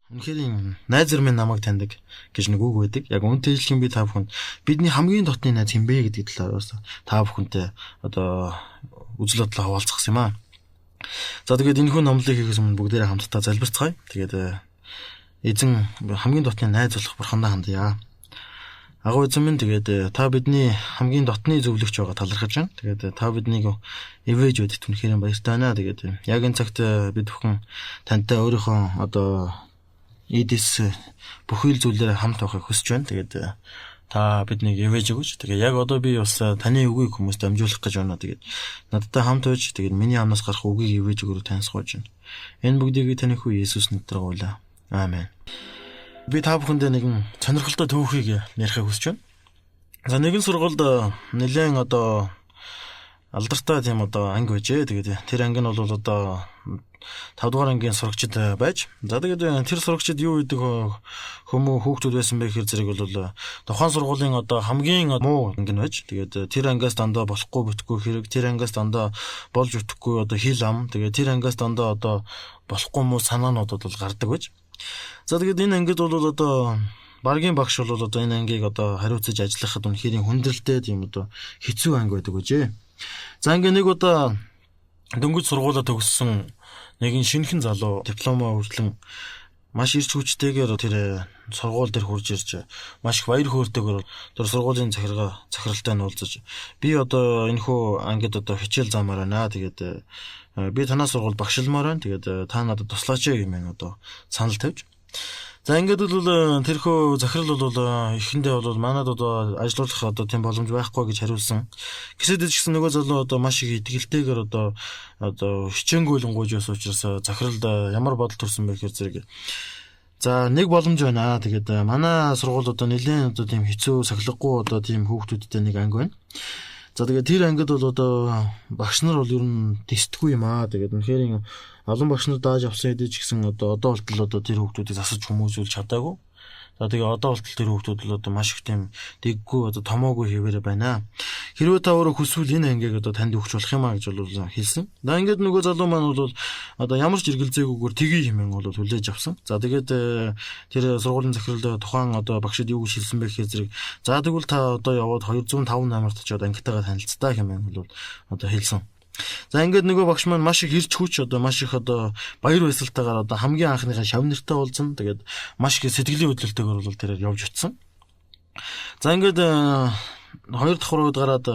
Үнэхээр найз минь намайг таньдаг гэж нэг үг байдаг. Яг үнэтэй хэлэх юм би та бүхэнд бидний хамгийн дотны найз хэн бэ гэдэг талаар бас та бүхэнтэй одоо үзэл бодлоо хаваалцах юм аа. За тэгээд энэ хүн номлыг хийхээс өмнө бүгдээрээ хамтдаа залбирцгаая. Тэгээд эзэн хамгийн дотны найз болох бурхандаа хандъя. Агуу эзэн минь, тэгээд та бидний хамгийн дотны зөвлөгч байгаа талархаж байна. Тэгээд та биднийг ивэж өгдөгт үнэхээр баяртай байна. Тэгээд яг энэ цагт бид бүхэн тантай өөрийнхөө одоо эдис бүхий л зүйлээр хамт байхыг хүсэж байна. Тэгээд та биднийг ивэж өгөөч. Тэгээд яг одоо би бас таны үгийг хүмүүст дамжуулах гэж байна. Тэгээд надтай хамт байж, тэгээд миний амнаас гарах үгийг ивэж өгөөрэй тансгууж байна. Энэ бүгдийг таны хүү Есүс нэрээр гуйлаа. Аамен. Би та бүхэндээ нэгэн сонирхолтой түүхийг ярихыг хүсэж байна. За нэгэн сургуульд нэлээд одоо алдартай тийм одоо анги байжээ. Тэгээд тэр анги нь бол одоо 5 дугаар ангийн сурагчид байж. За тэгээд тэр сурагчид юу гэдэг хүмүү хүүхдүүд байсан бэ гэхэр зэрэг бол тухайн сургуулийн одоо хамгийн муу анги нь байж. Тэгээд тэр ангиас дандаа болохгүй бүтэхгүй хэрэг, тэр ангиас дандаа болж бүтэхгүй одоо хил ам, тэгээд тэр ангиас дандаа одоо болохгүй муу санаанууд бол гардаг байж. За тэгээд энэ ангид бол одоо баргийн багш бол одоо энэ ангийг одоо хариуцаж ажиллахад үнэхээр хүндрэлтэй тийм одоо хэцүү анги байдаг гэжээ. За ингээ нэг удаа дөнгөж сургуулаа төгссөн нэгэн шинэхэн залуу дипломоо хүртлэн маш ирч хүчтэйгээр тэр сургууль дээр хурж ирж маш их баяр хөөртэйгээр тэр сургуулийн захиралтай нь уулзаж, би одоо энэ хүү ангид одоо хичээл заамаар байна. Тэгээд би танаа сургууль багшилмаар байна. Тэгээд та надад туслаач гэмээр одоо санал тавьж. За ингээд бол тэрхүү захирал бол эхэндээ бол манад одоо ажиллах одоо тийм боломж байхгүй гэж хариулсан. Гэсэд ч гэсэн нөгөө залуу одоо маш их итгэлтэйгээр одоо хичээнгүйлэн гуйж байсан учраас захиралд ямар бодол төрсөн бэ гэхээр зэрэг за нэг боломж байна. Тэгээд манай сургууль одоо нэлээд одоо тийм хэцүү сахилгагүй одоо тийм хүүхдүүдтэй нэг анги байна. За тэгээд тэр ангид бол одоо багш нар бол ер нь тестгүй юм аа. Тэгээд үнэхээр олон багш нар дааж авсан хэдий ч гэсэн одоо болтол одоо тэр хүүхдүүдийг засаж хүмүүжүүлж чадаагүй. За тэгээ одоо болтол тэр хүүхдүүд л одоо маш их тийм дэггүй одоо томоогүй хэвээрээ байна. Хэрвээ та өөрөө хүсвэл энэ ангийг одоо танд өгч болох юм а гэж бол хэлсэн. За ингээд нөгөө залуу маань бол одоо ямар ч эргэлзээгүйгээр тгий хэмээн бол хүлээж авсан. За тэгээд тэр сургуулийн захирал тухайн одоо багшид юу гэж хэлсэн бэ гэхээр зэрэг за тэгвэл та одоо яваад 205 номерт очиод ангитайгаа танилцдаа хэмээн бол одоо хэлсэн. За ингээд нөгөө багш маань маш их ирч хүч одоо маш их одоо баяр баясгалтайгаар одоо хамгийн анхныхаа шав нэртэй уулзсан. Тэгээд маш их сэтгэлийн хөдлөлтөөр бол тэрээр явж очсон. За ингээд хоёр дахь үед гараад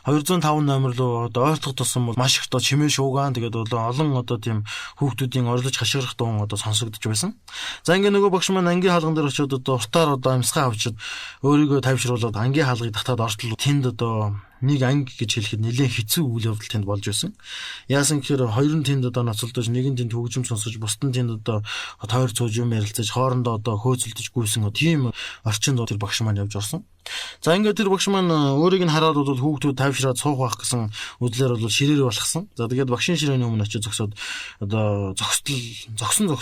205 номер руу одоо ойртох тусам бол маш их одоо чимээ шуугаан, тэгээд одоо олон одоо тийм хүүхдүүдийн орилж хашгирах дуун одоо сонсогдож байсан. За ингээд нөгөө багш маань ангийн хаалган дээр очиод одоо уртаар одоо амьсгаа авчид өөрийгөө тайвшруулад ангийн хаалгыг татаад ортол тэнд одоо нэг анги гэж хэлэхэд нэлээд хэцүү үйл явдал тэнд болж байсан. Яасан гэхээр хоёр нь тэнд одоо ноцолдож, нэг нь тэнд хөгжим сонсож, бусд нь тэнд одоо тойр цууж юм ярилцаж, хоорондоо одоо хөөцөлдөж гүйсэн тийм орчинд тэр багш маань явж орсон. За ингээд тэр багш маань өөрийг нь хараад бол хүүхдүүд тайвшраад суух байх гэсэн үзлээр бол ширээр болохсон. За тэгээд багшийн ширээний өмнө очиж зогсоод одоо зогсон бол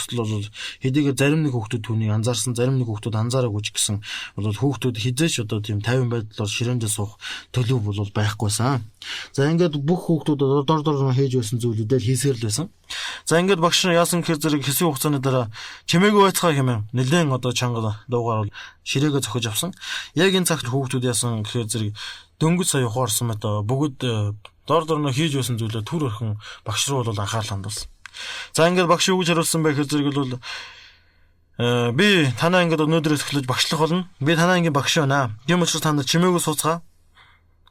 хэдийгээр зарим нэг хүүхдүүд түүнийг анзаарсан, зарим нэг хүүхдүүд анзаараагүй ч гэсэн бол хүүхдүүд хизээч одоо тийм тайван байдлаар ширээндээ суух төлөв бол байхгүйсэн. За ингээд бүх хүүхдүүд дор дор хийж байсан зүйлүүдээ хийсээр л байсан. За ингээд багш яасан гэхээр зэрэг хэсэг хугацааны дараа чимээгүй байцгаа хэмээн нэлээд одоо чанга дуугаар бол ширээгээ зохиж авсан. Яг энэ цагт хүүхдүүд яасан гэхээр зэрэг дөнгөж сая ухаарсан мэт бүгд дор дорно хийж байсан зүйлээ түр өрхөн багш руу бол анхаарал хандуулсан. За ингээд багш юу гэж хариулсан бэ гэхээр зэрэг бол би танаа ингээд өнөөдрөөс эхлэж багшлах болно. Би танаа ангийн багш байна. Тийм учраас та нар чимээгүй сууцгаа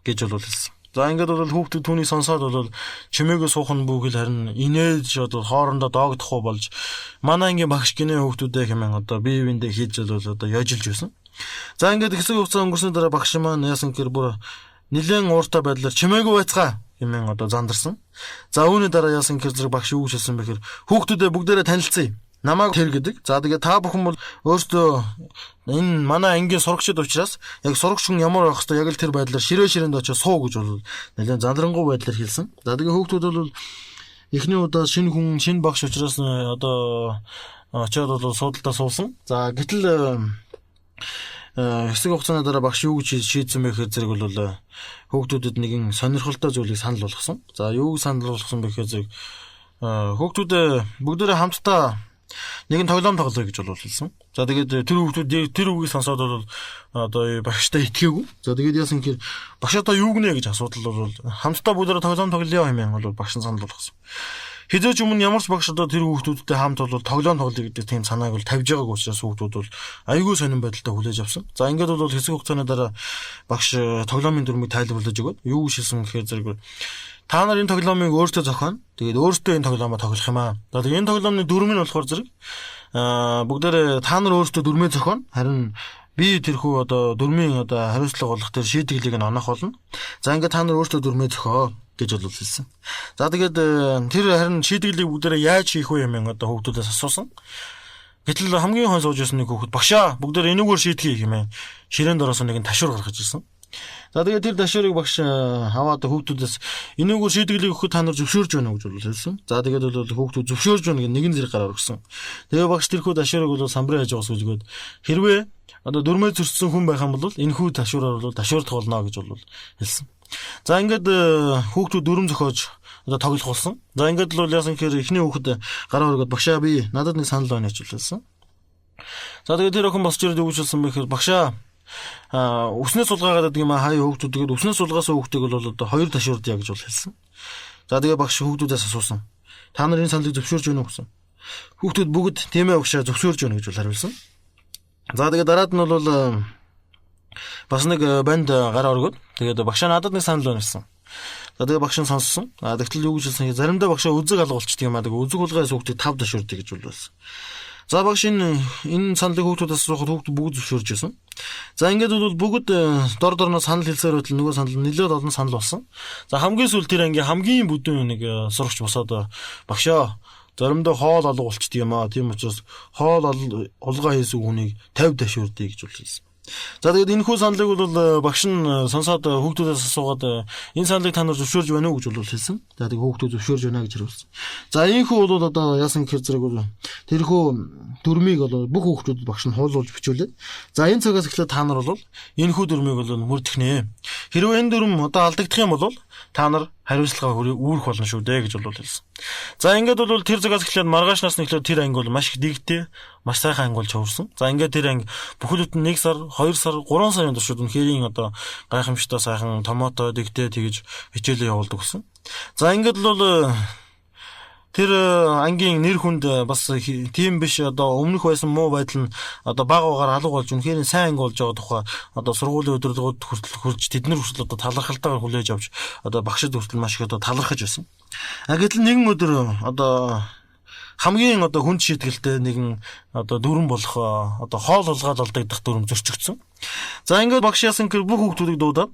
гэж бол хэлсэн. За ингээд бол хүүхдүүд түүнийг сонсоод бол чимээгүй суух нь бүхэл харин инээж одоо хоорондоо доогдохгүй болж манай ангийн багш гинэ хүүхдүүдээ хэмээн одоо бие биендээ хийж бол одоо яжилж байсан. За ингээд хэсэг хугацаа өнгөрсний дараа багш маань яасан гэхээр бүр нэлээд ууртай байдлаар чимээгүй байцгаа хэмээн одоо зандарсан. За үүний дараа яасан гэхээр зэрэг багш юу гэж хэлсэн бэ гэхээр хүүхдүүдээ бүгдээрээ танилцъя. Намайг тэр гэдэг. За тэгээ та бүхэн бол өөрсдөө энэ манай ангийн сурагчид учраас яг сурагч хүн ямар байх хэвээр яг л тэр байдлаар ширээ ширээнд очиж суу гэж бол нэлээд зандрангуй байдлаар хэлсэн. За тэгээ хүүхдүүд бол эхний удаа шинэ хүн, шинэ багш учраас одоо очиод бол суудалдаа суусан. За гэтэл хэсэг хугацааны дараа багш юу гэж шийдсэн бэ гэхээр зэрэг бол хүүхдүүдэд нэгэн сонирхолтой зүйлийг санал болгосон. За юу санал болгосон бэ гэхээр зэрэг хүүхдүүдээ бүгдээрээ хамтдаа Нэг нь тоглоом тоглоё гэж бол хэлсэн. За тэгээд тэр хүүхдүүд тэр үгийг сонсоод бол одоо багштай итгээгүй. За тэгээд яасан гэхээр багш одоо юу гинэ гэж асуудал бол хамтдаа бүгдээрээ тоглоом тоглоё хэмээн бол багш нь санал болгосон. Хэзээ ч өмнө ямар ч багш одоо тэр хүүхдүүдтэй хамт бол тоглоом тоглоё гэдэг тийм санааг бол тавьж байгааг учраас хүүхдүүд бол аюулгүй сонирн байдалтай хүлээж авсан. За ингээд бол хэсэг хугацааны дараа багш тоглоомын дүрмийг тайлбарлаж өгөөд юу гэж хэлсэн гэхээр зэрэг та нар энэ тоглоомыг өөртөө зохионо. Тэгээд өөртөө энэ тоглоомоо тоглох юм аа. За тэгээд энэ тоглоомны дүрм нь болохоор зэрэг бүгдээрээ та нар өөртөө дүрмээ зохионо. Харин би тэрхүү одоо дүрмийн одоо хариуцлага болох тэр шийтгэлийг нь оноох болно. За ингээд та нар өөртөө дүрмээ зохио гэж бол хэлсэн. За тэгээд тэр харин шийтгэлийг бүгдээрээ яаж хийх вэ хэмээн одоо хүүхдүүдээс асуусан. Гэтэл хамгийн хойно сууж байсан нэг хүүхэд багшаа бүгдээрээ энүүгээр шийтгэе хэмээн ширээн дороос нэг нь ташуур гаргаж ирсэн. За тэгээд тэр ташуурыг багш аваад хүүхдүүдээс энүүгээр шийтгэлийг өгөхөд та нар зөвшөөрж байна уу гэж бол хэлсэн. За тэгээд бол хүүхдүүд зөвшөөрж байна гэх нэгэн зэрэг гараар өгсөн. Тэгээ багш тэрхүү ташуурыг бол самбарын хажуугаас үлгээд хэрвээ одоо дүрмээ зөрчсөн хүн байх юм бол энэхүү ташуураар бол ташуурдах болно гэж бол хэлсэн. За ингээд хүүхдүүд дүрм зохиож одоо тоглох болсон. За ингээд л бол яасан гэхээр эхний хүүхэд гараа өргөд багшаа би надад нэг санал байна гэж хэлсэн. За тэгээд тэр охин босч ирээд юу гэж хэлсэн бэ гэхээр багшаа үснээс сулгаагаад байдаг юм аа хаяа хүүхдүүд тэгээд үснээс сулгаасан хүүхдийг бол одоо хоёр ташуурдъя гэж бол хэлсэн. За тэгээд багш хүүхдүүдээс асуусан. Та нар энэ саналыг зөвшөөрж байна уу гэсэн. Хүүхдүүд бүгд тийм ээ багшаа зөвшөөрж байна гэж бол хариулсан. За тэгээд дараад нь бол бас нэг банд гараа өргөд тэгээд багшаа надад нэг санал байна гэсэн. За тэгээд багш нь сонссон. А тэгтэл юу гэж хэлсэн гэхээр заримдаа багшаа үзэг алгуулчихдаг юм аа. Тэгээд үзэг хулгайс хүүхдийг 5 ташуурдъя гэж бол хэлсэн. За багш энэ саналыг хүүхдүүдээс асуухад хүүхдүүд бүгд зөвшөөрж байсан. За ингээд бол бүгд дор дорноо санал хэлсээр байтал нөгөө санал нэлээд олон санал болсон. За хамгийн сүүл тэр ангийн хамгийн бүдүүн нэг сурагч босоод багшаа заримдаа хоол алга болчдөг юм аа. Тийм учраас хоол хулгай хийсэн хүнийг 50 ташуурдъя гэж бол хэлсэн. За тэгээд энэхүү саналыг бол багш нь сонсоод хүүхдүүдээс асуугаад энэ саналыг та нар зөвшөөрж байна уу гэж бол хэлсэн. За тэгээд хүүхдүүд зөвшөөрж байна гэж хариулсан. За энэхүү бол одоо яасан гэхээр зэрэг бол тэрхүү дүрмийг бол бүх хүүхдүүдэд багш нь хуулуулж бичүүлээд за энэ цагаас эхлээд та нар бол энэхүү дүрмийг бол мөрдөх нэ. Хэрвээ энэ дүрм одоо алдагдах юм бол та нар хариуцлага үүрэх болно шүү дээ гэж бол хэлсэн. За ингээд бол тэр цагаас эхлээд маргаашнаас нь эхлээд тэр анги бол маш их дэгтэй, маш сайхан анги болж хувирсан. За ингээд тэр анги бүхэл бүтэн 1 сар, 2 сар, 3 сарын туршид үнэхэрийн одоо гайхамшигтай сайхан томото дэгтэй тэгж хичээлээ явуулдаг болсон. За ингээд бол тэр ангийн нэр хүнд бас тийм биш одоо өмнөх байсан муу байдал нь одоо баг багаар алга болж үнэхээр сайн анги болж байгаа тухай одоо сургуулийн удирдлагууд хүртэл хурж тэд нар хүртэл одоо талархалтайгаар хүлээж авч одоо багшид хүртэл маш их одоо талархаж байсан. А гэтэл нэгэн өдөр одоо хамгийн одоо хүнд шийтгэлтэй нэгэн одоо дүрм болох одоо хоол хулгайд алдагдах дүрм зөрчигдсөн. За ингээд багш яасан гэхээр бүх хүүхдүүдийг дуудаад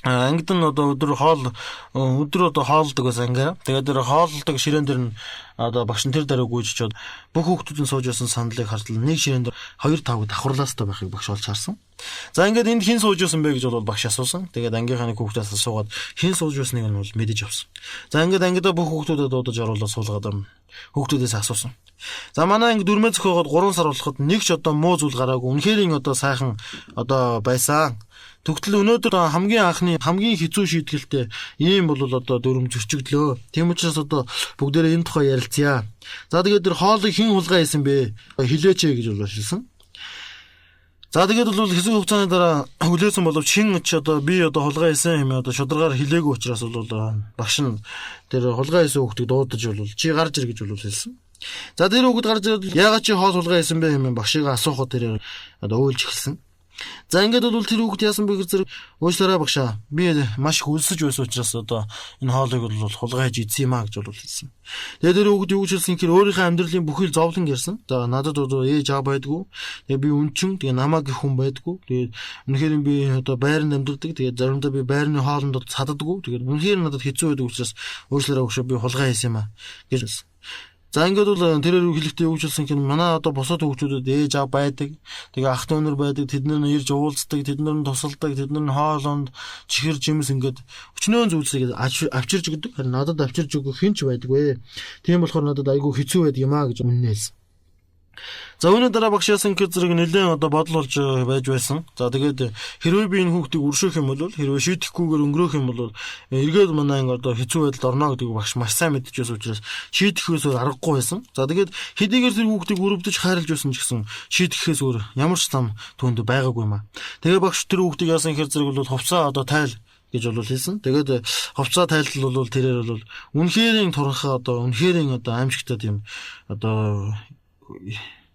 ангид нь одоо өдөр хоол өдөр одоо хоолдог байсан ангиараа. Тэгээд тэр хоолдог ширээн дээр нь одоо багш нь тэр дараа гүйж очиод бүх хүүхдүүд нь сууж байсан сандлыг хартал нэг ширээн дээр 2 5 давхарлаастай байхыг багш олж харсан. За ингээд энд хэн сууж байсан бэ гэж бол багш асуусан. Тэгээд ангийнхаа нэг хүүхдээс асуугаад хэн сууж байсныг нь бол мэдэж авсан. За ингээд ангидаа бүх хүүхдүүдэд дуудаж оруулаад суулгаад хүүхдүүдээс асуусан. За манай анги дөрмөө зөхиогоод 3 сар болоход нэг ч одоо муу зүйл гараагүй. Үнэхээр одоо сайхан одоо байсан. Тэгтэл өнөөдөр хамгийн анхны хамгийн хэцүү шийтгэлтэй ийм бол одоо дүрм зөрчигдлөө. Тийм учраас одоо бүгдээрээ энэ тухай ярилцъя. За тэгээд тэр хоолыг хэн хулгай хийсэн бэ? Хилээч гэж бол хэлсэн. За тэгээд бол хэсэг хугацааны дараа хүлээсэн боловч хэн ч одоо би одоо хулгай хийсэн юм одоо шударгаар хилээгүй учраас бол багш нь тэр хулгай хийсэн хүүхдийг дуудаж бол чи гарч ир гэж бол хэлсэн. За тэр хүүхэд гарч ирээд яагаад чи хоол хулгай хийсэн бэ хэмээн багшийг асуухад тэр одоо уйлж эхэлсэн. За ингээд бол тэр хүүхэд яасан бэ гэхээр уучлаарай багшаа. Би маш их өлсөж байсан учраас одоо энэ хоолыг бол хулгай хийж идсэн юм а гэж бол хэлсэн. Тэгээд тэр хүүхэд юу гэж хэлсэн гэхээр өөрийнхөө амьдралын бүхий л зовлон ярьсан. За надад одоо ээж аав байдгүй. Тэгээд би үнчин, тэгээд намайг гэх хүн байдгүй. Тэгээд үнэхээр би одоо байранд амьдардаг. Тэгээд заримдаа би байрны хоолнд цаддаггүй. Тэгээд үнэхээр надад хэцүү байдаг учраас уучлаарай багшаа би хулгай хийсэн юм а гэж хэлсэн. За ингээд бол тэрээр хэлэхдээ юу гэж хэлсэн гэхээр манай одоо бусад хүүхдүүдэд ээж аав байдаг. Тэгээ ах дүү нар байдаг. Тэд нар нь ирж уулздаг, тэд нар нь тусалдаг, тэд нар нь хоолонд чихэр жимс ингээд өчнөөн зүйлсийг авчирж өгдөг. Харин надад авчирж өгөх хэн ч байдаггүй. Тийм болохоор надад айгүй хэцүү байдаг юм а гэж үнэнээ хэлсэн. За үүний дараа багш яасан гэхээр зэрэг нэлээд одоо бодол болж байж байсан. За тэгээд хэрвээ би энэ хүүхдийг өршөөх юм бол, хэрвээ шийдэхгүйгээр өнгөрөөх юм бол эргээд манай анги одоо хэцүү байдалд орно гэдгийг багш маш сайн мэдчихсэн учраас шийдэхээс өөр аргагүй байсан. За тэгээд хэдийгээр тэр хүүхдийг өрөвдөж хайрлаж байсан ч гэсэн шийдэхээс өөр ямар ч зам түүнд байгаагүй юм аа. Тэгээ багш тэр хүүхдийг яасан гэхээр зэрэг бол хувцаа одоо тайл гэж бол хэлсэн. Тэгээд хувцаа тайлтал бол тэрээр бол үнэхэрийн туранхай одоо үнэхэрийн одоо аимшигтай тийм одоо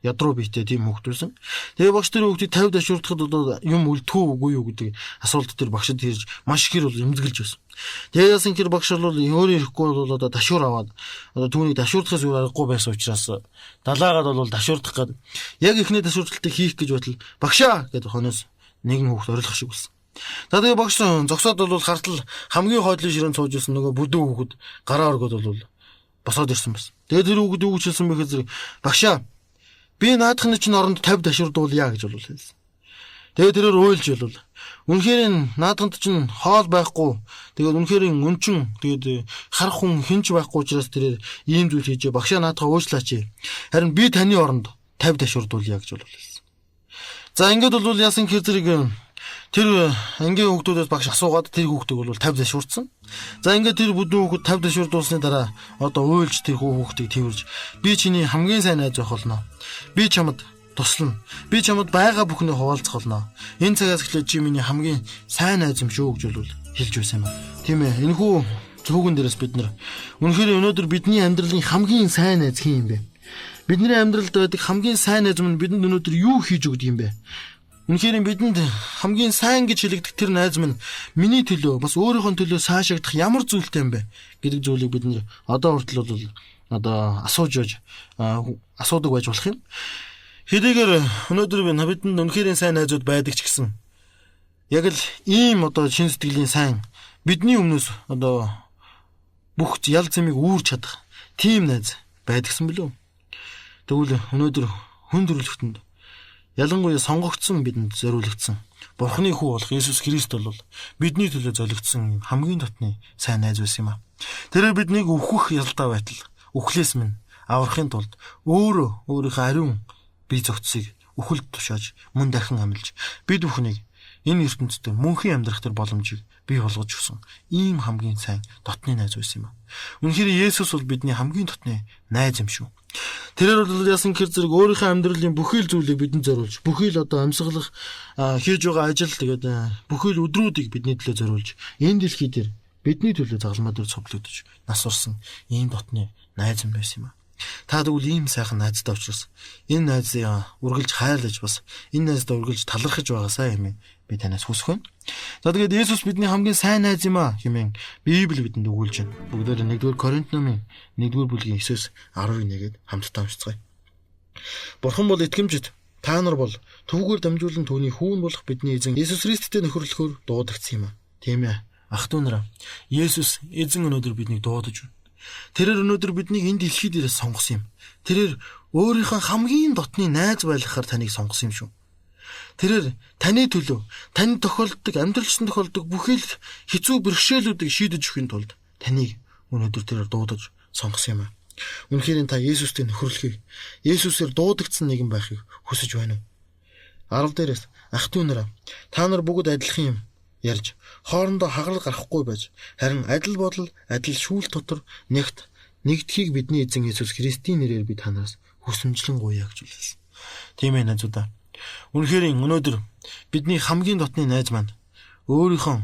ядруу биетэй тийм хүүхд байсан. Тэгээ багш тэр хүүхдийг 50 дашуурдахад одоо юм үлдэхүү үгүй юу гэдэг асуулт тэр багшд ирж маш ихээр бол эмзэгэлж байсан. Тэгээ яасан гэхээр багш бол өөрөө ирэхгүй бол одоо дашуур аваад одоо түүнийг дашуурдахаас өөр аргагүй байсан учраас далаагаад бол дашуурдах гээд яг эхний дашуурдалтыг хийх гэж байтал багшаа гэдэг хоноос нэгэн хүүхд орилох шиг болсон. За тэгээ багш зогсоод бол хартал хамгийн хойдлын ширээнд сууж исэн нөгөө бүдүүн хүүхэд гараа өргөд бол босоод ирсэн байсан. Тэгээ тэр хүүхэд юу гэж хэлсэн бэ гэхээр багшаа би наадхны чинь оронд 50 дашуурдуулъя гэж бол хэлсэн. Тэгээ тэрээр уйлж бол үнэхээр наадханд чинь хоол байхгүй. Тэгээд үнэхээр өнчин тэгээд харах хүн хинч байхгүй учраас тэрээр ийм зүйл хийжээ. Багшаа наадхаа уучлаач. Харин би таны оронд 50 дашуурдуулъя гэж бол хэлсэн. За ингээд бол яасан гэхээр зэрэг тэр ангийн хүүхдүүдээс багш асуугаад тэр хүүхдийг бол 50 дашуурдсан. За ингээд тэр бүдүүн хүүхэд 50 дашуурдуулсны дараа одоо уйлж тэр хүүхдийг тэрвэрж би чиний хамгийн сайн найз байх болно. Би чамд туслана. Би чамд байгаа бүхнийг хуваалцах болно. Энэ цагаас эхлээд чи миний хамгийн сайн найз юм шүү гэж бол хэлж байсан юм. Тийм ээ. Энэхүү цөөхөн дээрээс бид нар үнэхээр өнөөдөр бидний амьдралын хамгийн сайн найз хэн юм бэ? Бидний амьдралд байдаг хамгийн сайн найз минь бидэнд өнөөдөр юу хийж өгдөг юм бэ? Үнэхээр бидэнд хамгийн сайн гэж хэлэгдэх тэр найз минь миний төлөө бас өөрийнхөө төлөө сайшаагдах ямар зүйлтэй юм бэ гэдэг зүйлийг бид нэр одоо хүртэл бол одоо асууж байж асуудаг байж болох юм. Хэдийгээр өнөөдөр бидэнд үнэхээр сайн найзууд байдаг ч гэсэн яг л ийм одоо шин сэтгэлийн сайн бидний өмнөөс одоо бүх ял зэмийг үүрч чадах тийм найз байдагсан билүү? Тэгвэл өнөөдөр хүн төрөлхтөнд ялангуяа сонгогдсон бидэнд зориулагдсан Бурхны хүү болох Иесус Христ бол бидний төлөө золигдсон хамгийн дотны сайн найз байсан юм а. Тэрээр биднийг үхэх ялдаа байтал үхлээс минь аврахын тулд өөрөө өөрийнхөө ариун бие зохицыг үхэлд тушааж мөн дахин амилж бид бүхнийг энэ ертөнцид мөнхийн амьдрах тэр боломжийг бий болгож өгсөн ийм хамгийн сайн дотны найз байсан юм а. Үнэхээр Есүс бол бидний хамгийн дотны найз юм шүү. Тэрээр бол яасан гэхээр зэрэг өөрийнхөө амьдралын бүхий л зүйлийг бидэнд зориулж, бүхий л одоо амьсгалах хийж байгаа ажил тэгээд бүхий л өдрүүдийг бидний төлөө зориулж, энэ дэлхий дээр бидний төлөө загалмай дээр цовдлогдож нас орсон ийм дотны найз юм байсан юм а. Та тэгвэл ийм сайхан найзтай учраас энэ найзыг үргэлж хайрлаж бас энэ найздаа үргэлж талархаж байгаасай хэмээн би танаас хүсэх байна. За тэгээд Есүс бидний хамгийн сайн найз юм а хэмээн Библи бидэнд өгүүлж байна. Бүгдээр 1-р Коринт номын 1-р бүлгийн 9-өөс 11-д хамтдаа уншицгаая. Бурхан бол итгэмжит, та нар бол түүгээр дамжуулан түүний хүүн болох бидний эзэн Есүс Христтэй нөхөрлөхөөр дуудагдсан юм а. Тийм ээ. Ах トゥ нараа, Есүс эзэн өнөөдөр биднийг дуудаж байна. Тэрээр өнөөдөр биднийг энэ дэлхий дээрээс сонгосон юм. Тэрээр өөрийнхөө хамгийн дотны найз байлгахаар таныг сонгосон юм шүү. Тэрээр таны төлөө, танд тохиолддог, амьдралчсан тохиолддог бүхий л хэцүү бэрхшээлүүдийг шийдэж өгөхийн тулд таныг өнөөдөр тэрээр дуудаж сонгосон юм аа. Үнэхээр та Есүстэй нөхөрлөхийг, Есүсээр дуудагдсан нэгэн байхыг хүсэж байна уу? 10 дээрээс ах トゥ нараа, та нар бүгд адилхан юм ярьж хоорондоо хагарал гарахгүй байж харин адил бодол, адил шүүл дотор нэгт нэгдэхийг бидний эзэн Есүс Христийн нэрээр би танаас хүсэмжлэн гуйя гэж хэлсэн. Тийм ээ найзуудаа. Үнэхээр өнөөдөр бидний хамгийн дотны найз маань өөрийнхөө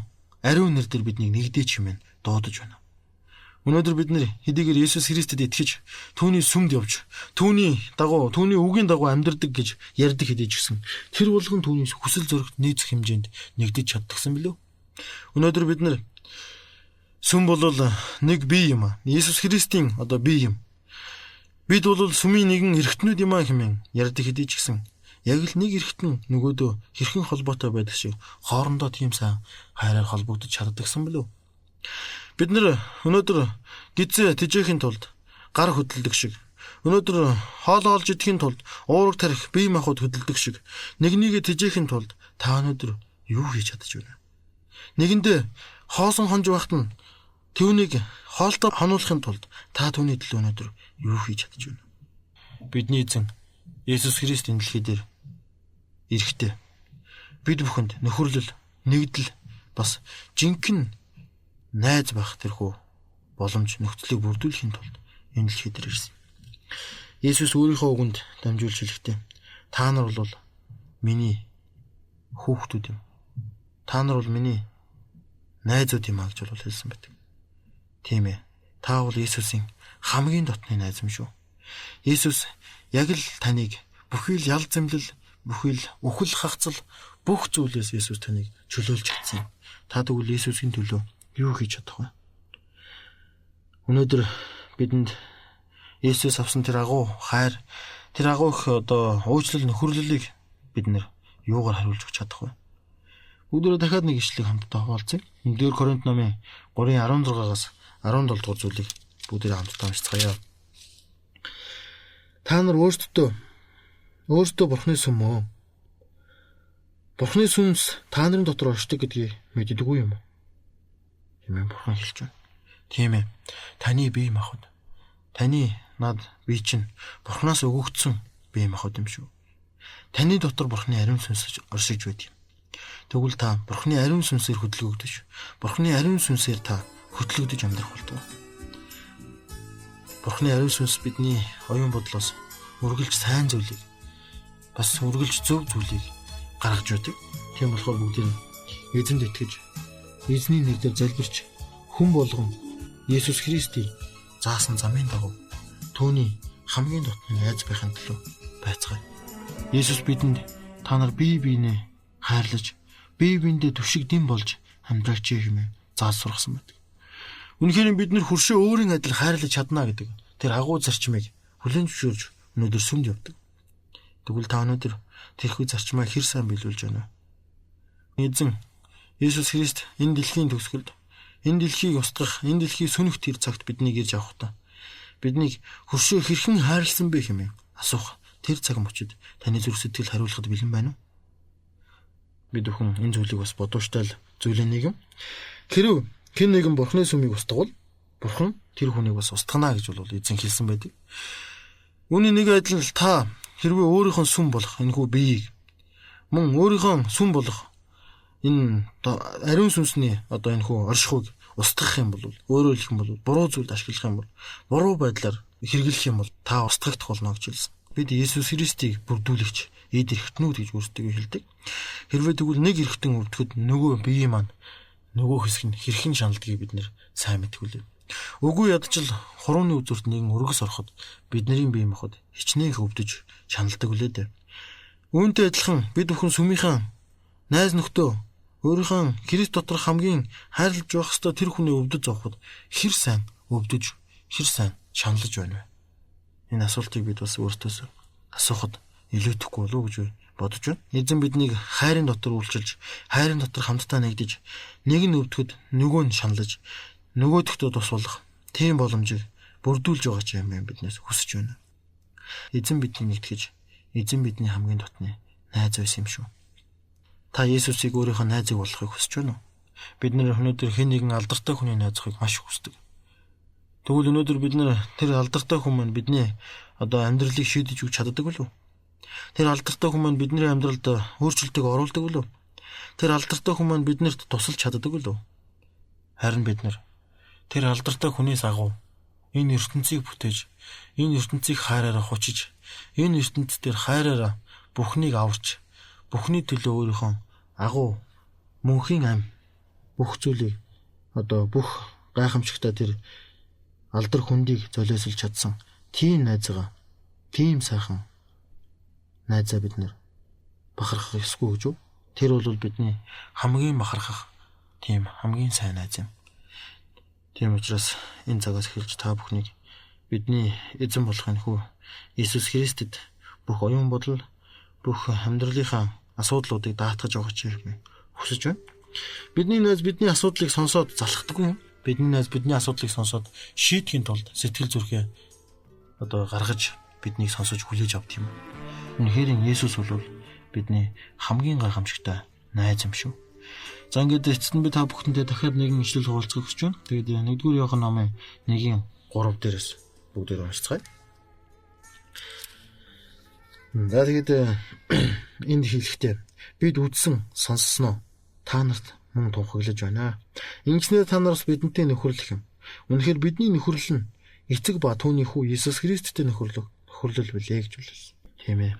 ариун нэр дээр биднийг нэгдээч хэмээн дуудаж байна. Өнөөдөр бид нэр хэдийгээр Есүс Христэд итгэж, түүний сүмд явж, түүний дагуу, түүний үгийн дагуу амьдардаг гэж ярьдаг хэдий ч гэсэн тэр болгон түүний хүсэл зоригт нийцэх хэмжээнд нэгдэж чаддагсан билүү? Өнөөдөр бид нэр сүм бол нэг бие юм а. Есүс Христийн одоо бие юм. Бид бол сүмийн нэгэн эргэтнүүд юм а хэмээн ярьдаг хэдий ч гэсэн яг л нэг эргэтэн нөгөөдөө хэрхэн холбоотой байдаг шиг хоорондоо тийм сайн хайраар холбогдож чаддагсан билүү? Бид нэр өнөөдөр гизээ тэжээхийн тулд гар хөдөлдөг шиг, өнөөдөр хоол олж идэхийн тулд уураг тарих бие махбод хөдөлдөг шиг нэг нэгэ тэжээхийн тулд та өнөөдөр юу хийж чадаж байна? Нэгэндээ хоосон хонж байхад нь түүнийг хоолтой хонуулахын тулд та түүний төлөө өнөөдөр юу хийж чадаж байна? Бидний эзэн Есүс Христ энэ дэлхий дээр ирэхдээ бид бүхэнд нөхөрлөл, нэгдэл бас жинхэнэ найз байх тэрхүү боломж нөхцөлийг бүрдүүлэхийн тулд энэ дэлхий дээр ирсэн. Есүс өөрийнхөө үгэнд дамжуулж хэлэхдээ та нар бол миний хүүхдүүд юм. Та нар бол миний найзууд юм а гэж бол хэлсэн байдаг. Тийм ээ. Та бол Есүсийн хамгийн дотны найз юм шүү. Есүс яг л таныг бүхий л ял зэмлэл, бүхий л үхэл хагцал бүх зүйлээс Есүс таныг чөлөөлж чадсан юм. Та тэгвэл Есүсийн төлөө юу хийж чадах вэ? Өнөөдөр бидэнд Есүс авсан тэр агуу хайр, тэр агуу их одоо уучлал нөхөрлөлийг бид нэр юугаар хариулж өгч чадах вэ? Бүгдээрээ дахиад нэг ишлэг хамтдаа хуваалцъя. 1-р Коринт номын 3:16-аас 17 дугаар зүйлийг бүгдээрээ хамтдаа уншицгаая. Та нар өөрсдөө Бурхны сүм өө. Бурхны сүнс та нарын дотор оршдог гэдгийг мэддэггүй юм уу? Хэмээн Бурхан хэлж байна. Тийм ээ. Таны бие махбод. Таны над бие чинь Бурханаас өгөгдсөн бие махбод юм шүү. Таны дотор Бурхны ариун сүнс оршиж байдаг юм. Тэгвэл та Бурхны ариун сүнсээр хөдөлгөгдөж, Бурхны ариун сүнсээр та хөтлөгдөж амьдрах болтугай. Бурхны ариун сүнс бидний оюун бодлоос үргэлж сайн зүйлийг бас үргэлж зөв зүйлийг гаргаж байдаг. Тийм болохоор бүгдээ эзэнд итгэж, эзний нэрээр залбирч хүн болгон Есүс Христийн заасан замын дагуу түүний хамгийн дотны найз байхын төлөө байцгаая. Есүс бидэнд та нар бие биенээ хайрлаж, бие биендээ түшиг дэм болж амьдраач хэмээн зааж сургасан байдаг. Үнэхээр бид нэр хөршөө өөрийн адил хайрлаж чадна гэдэг тэр агуу зарчмыг хүлээн зөвшөөрж өнөөдөр сүмд явдаг. Тэгвэл та өнөөдөр тэрхүү зарчмаа хэр сайн биелүүлж байна вэ? Эзэн Есүс Христ энэ дэлхийн төгсгөлд, энэ дэлхийг устгах, энэ дэлхийг сөнөх тэр цагт биднийг ирж авахдаа биднийг хөршөө хэрхэн хайрлсан бэ хэмээн асуух тэр цаг мөчид таны зүрх сэтгэл хариулахад бэлэн байна уу? Бид бүхэн энэ зүйлийг бас бодууштай л зүйлээ нэг юм. Хэрв хэн нэгэн Бурхны сүмийг устгавал Бурхан тэр хүнийг бас устгана гэж бол эзэн хэлсэн байдаг. Үүний нэг адил та хэрвээ өөрийнхөө сүм болох энэхүү биеийг мөн өөрийнхөө сүм болох энэ ариун сүнсний одоо энэхүү оршихуйг устгах юм бол, өөрөөр хэлэх юм бол буруу зүйлд ашиглах юм бол, буруу байдлаар хэрэглэх юм бол та устгагдах болно гэж хэлсэн. Бид Есүс Христийг бүрдүүлэгч эд эрхтнүүд гэж өөрсдөө хэлдэг. Хэрвээ тэгвэл нэг эрхтэн өвдөхөд нөгөө бие маань нөгөө хэсэг нь хэрхэн шаналдгийг бид нэр сайн мэдэх үлээ. Үгүй ядчил хурууны үзүүрт нэгэн өргөс ороход бидний бие махбод хичнээн их өвдөж шаналдаг үлээ дээ. Үүнтэй адилхан бид бүхэн сүмийнхаа найз нөхдөө өөрийнхөө Христ дотор хамгийн хайрлаж байх ёстой тэр хүний өвдөж зовход хэр сайн өвдөж, хэр сайн шаналж байна вэ? Энэ асуултыг бид бас өөртөөс асуухад илүүтэхгүй болов уу гэж бодож байна. Эзэн биднийг хайрын дотор үйлчилж, хайрын дотор хамтдаа нэгдэж, нэг нь өвдөхөд нөгөө нь шаналж, нөгөөдөгтөө тус болох тийм боломжийг бүрдүүлж байгаа ч юм байна биднээс хүсэж байна. Эзэн бидний нэгтгэж, эзэн бидний хамгийн дотны найз байсан юм шүү. Та Есүсийг өөрийнхөө найзыг болгохыг хүсэж байна уу? Бид нэр өнөөдөр хэн нэгэн алдартай хүний найзахыг маш хүсдэг. Тэгвэл өнөөдөр бид нэр тэр алдартай хүн маань бидний одоо амьдралыг шийдэж өгч чаддаг болов уу? Тэр алдартай хүн маань бидний амьдралд өөрчлөлтийг оруулдаг болов уу? Тэр алдартай хүн маань биднэрт тусалж чаддаг болов уу? Харин бид нар тэр алдартай хүнээс агуу энэ ертөнцийг бүтээж, энэ ертөнцийг хайраараа хучиж, энэ ертөнц дээр хайраараа бүхнийг аварч, бүхний төлөө өөрийнхөө агуу мөнхийн ам бүх зүйлийг одоо бүх гайхамшигтай тэр алдар хүндийг золиослж чадсан тийм найзгаа, тийм сайхан найзаа бид нэр бахархах ёсгүй гэж үү? Тэр бол бидний хамгийн бахархах тийм хамгийн сайн найз юм. Тийм учраас энэ цагаас эхэлж та бүхнийг бидний эзэн болох энэ хүү Иесус Христэд бүх оюун бодол, бүх амьдралынхаа асуудлуудыг даатгаж байгаа ч юм хүсэж байна. Бидний найз бидний асуудлыг сонсоод залхдаггүй юм. Бидний найз бидний асуудлыг сонсоод шийдэхин тулд сэтгэл зүрхээ одоо гаргаж биднийг сонсож хүлээж авдаг юм. Үнэхээр Есүс бол бидний хамгийн гайхамшигтай найз юм шүү. За ингээд эцэст нь би та бүхэндээ дахиад нэгэн ишлэл хуваалцах гэж байна. Тэгээд 1-р Иохан номын 1-ийн 3 дээрээс бүгдээр уншицгаая. За тэгээд энд хэлэхдээ бид үзсэн, сонссноо та нарт мөн тунхаглаж байна. Ингэснээр та нар бас бидэнтэй нөхөрлөх юм. Үнэхээр бидний нөхөрлөл нь эцэг ба түүний хүү Иесус Христтэй нөхөрлөл билээ гэж хэлсэн. Тийм ээ.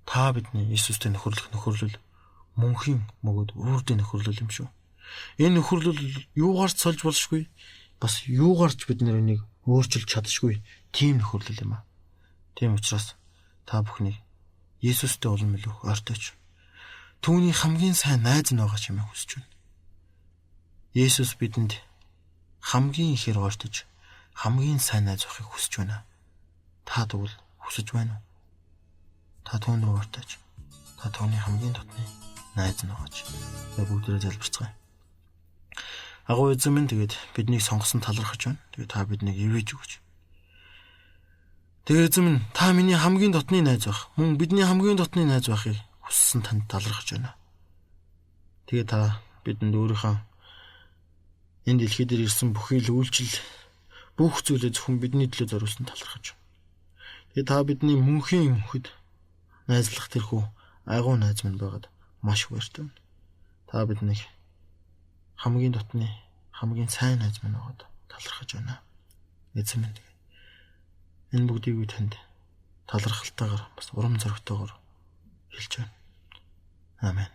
Та бидний Иесустэй нөхөрлөх нөхөрлөл мөнхийн мөгөөд үрдийн нөхөрлөл юм шүү. Энэ нөхөрлөл юугаар ч сольж болшгүй, бас юугаар ч бид нар энийг өөрчилж чадшгүй тийм нөхөрлөл юм аа. Тийм учраас та бүхнийг Есүстэй улам илүү ойртойч түүний хамгийн сайн найз нь байгаа чимээ хүсэж байна. Есүс бидэнд хамгийн ихээр ойртож хамгийн сайн найз байхыг хүсэж байна. Та тэгвэл хүсэж байна уу? Та түүн рүү ойртойч. Та түүний хамгийн дотны найз нь байгаач. Тэгээ бүгдээрээ залбирцгаая. Агуу эзэн минь, тэгээд биднийг сонгосон талархаж байна. Тэгээд та биднийг ивэж өгөөч. Тэгээ эзэн минь, та миний хамгийн дотны найз байх. Мөн бидний хамгийн дотны найз байхыг хүссэн танд талархаж байна. Тэгээ та бидэнд өөрийнхөө энэ дэлхий дээр ирсэн бүхий л үйлчлэл бүх зүйлээ зөвхөн бидний төлөө зориулсан талархаж байна. Тэгээ та бидний мөнхийн мөнхөд найзлах тэрхүү айгуу найз минь байгаад маш баяртай байна. Та биднийг хамгийн дотны хамгийн сайн найз минь байгаад талархаж байна. Эзэн минь, энэ бүгдийг би танд талархалтайгаар бас урам зоригтойгоор хэлж байна. Амен.